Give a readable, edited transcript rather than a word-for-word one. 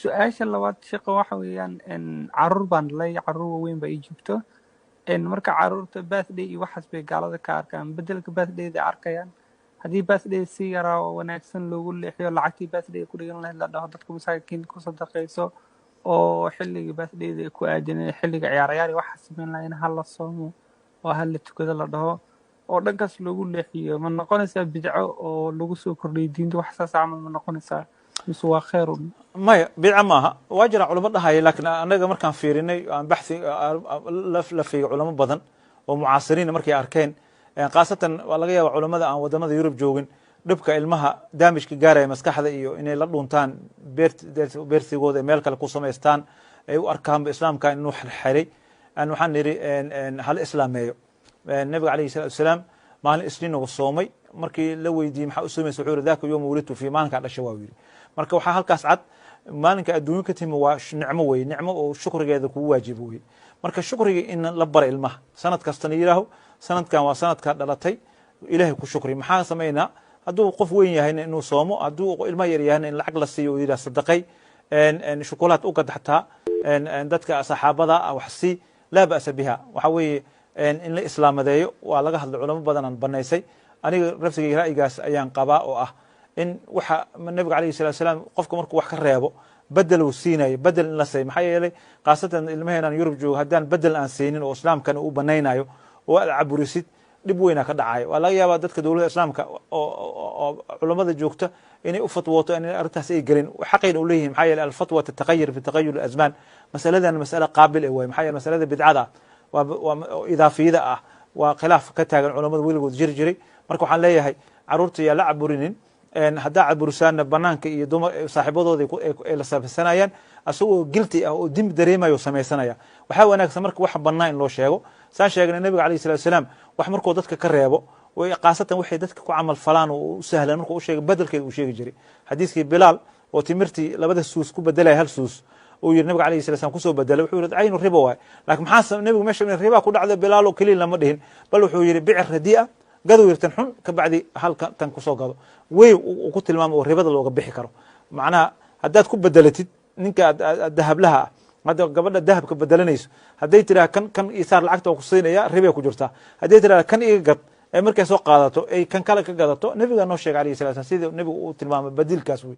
Su-aasha labaad, sheekha, waxa weeyaan caruur baan dhalay, caruur waaweyn baa ii joogto. Marka caruurta birthday iyo waxaas bay gaalada ka arkaan, bedelka birthdayda arkayaan. Haddii birthday si yaraa oo wanaagsan loogu leexiyo, lacagtii birthday ku dhigan lahayd la dhaho dadka masaakiin ku sadaqayso, oo xilliga birthdayda ku aadan xilliga ciyaarayaal iyo waxaas sameyn lahayn ha la soomo oo ha la tukado la dhaho, oo dhankaas loogu leexiyo, ma noqonaysaa bidco oo lagu soo kordhiyay diinta? Wax saas camal ma noqonaysaa mise waa khayr un? Maya, bidca maaha. Waa jira culamo dhahaya, laakiin annaga markaan fiirinay, aan baxthi la fiigay, culamo badan oo mucaasiriina markay arkeen, khaasatan waa laga yaaba culamada aan wadamada Yurub joogin, dhibka ilmaha damage-ka gaaraya maskaxda iyo inay la dhuntaan beertigooda, meel kale ku samaystaan, ay u arkaanba islaamka inuu xirxiray. Waxaan nidhi hala islaameeyo. Nabiga alayhi salatu wasalaam maalin Isniin uu soomay. Markii la weydiiyey maxaa u soomaysa, wuxuu yiri: "ذاك يوم ولدت فيه", maalinkaa dhashay waa yiri. Marka waxaa halkaas cad, maalinka adduunyo ka timi waa nicmo wey, nicmo oo shukrigeeda kugu waajibo wey. Marka shukriga in la bara ilmaha sanad kastana yidhaaho: "Sanadkan waa sanadkaa dhalatay, Ilahay ku shukri." Maxaa samaynaa? Hadduu qof weyn yahayna inuu soomo, hadduu ilmaha yar yahayna in lacag la siiyo oo yidhah sadaqay, shukulaad u gad, xataa dadka saxaabada wax sii, لا بأس بها. Waxa weeye in la islaamadeeyo waa laga hadlay, culamo badanaan banaysay. Aniga nafsigay ra'yigaas ayaan qabaa, oo ah in waxa nabiga alayhi salatu salaam qofka markuu wax ka reebo bedel uu siinayo, bedel in la say. Maxaa yeelay, khaasatan ilmaheenaan Yurub joogo, haddaan bedel aan siinin oo islaamkana uu banaynayo oo aad caburisid, dhib weynaa ka dhacayo. Waa laga yaabaa dadka dowladda islaamka oo culammada joogta inay u fatwooto in arrintaas ay gelin, xaqayna u leeyihin. Maxaa yeelay الفتوى تتغير في تغير الأزمان. Masaladan mas'ale qaabil e waay. Maxaa yeele masalada bidcada waa idaafiyada ah, waa khilaaf ka taagan culamada weligood jiri jiray. Marka waxaan leeyahay caruurta yaa la caburinin. Haddaa caburisaanna, banaanka iyo dumar saaxiibadooda ay la samaysanayaan, asagoo guilty ah oo dembi dareemayo samaysanaya. Waxaa wanaagsan marka waxa banaa in loo sheego. Saan sheegnay, nabiga alayh salatu wasalaam wax markuu dadka ka reebo, khaasatan waxay dadka ku camal falaan oo u sahlan, markuu u sheegay bedelkeeda uu sheegi jiray. Xadiiskii Bilaal oo timirtii labada suus ku bedelaya hal suus uu yiri nabiga alayhi salat slam kusoo bedelay, wuxuu yiri: "Caynu riba waay." Laakiin maxaa nabigu meesha riba ku dhacda Bilaal oo keliya lama dhihin, bal wuxuu yiri: "بع الرديئة", gadow yiri tan xun, ka bacdi halka tan kusoo gado wey uu ku tilmaamo oo ribada looga bixi karo. Macnaha haddaad ku bedelatid ninka dahablaha ah, hadda gabadha dahabka bedelanayso, hadday tidhaha kan kan isaar, lacagta waa ku siinaya, ribay ku jirtaa. Hadday tidhaha kan iga gad, ee markay soo qaadato ay kan kale ka gadato, nabiga noo sheegay alayhi salat slam sidii nabigu uu tilmaamay badiilkaas wey.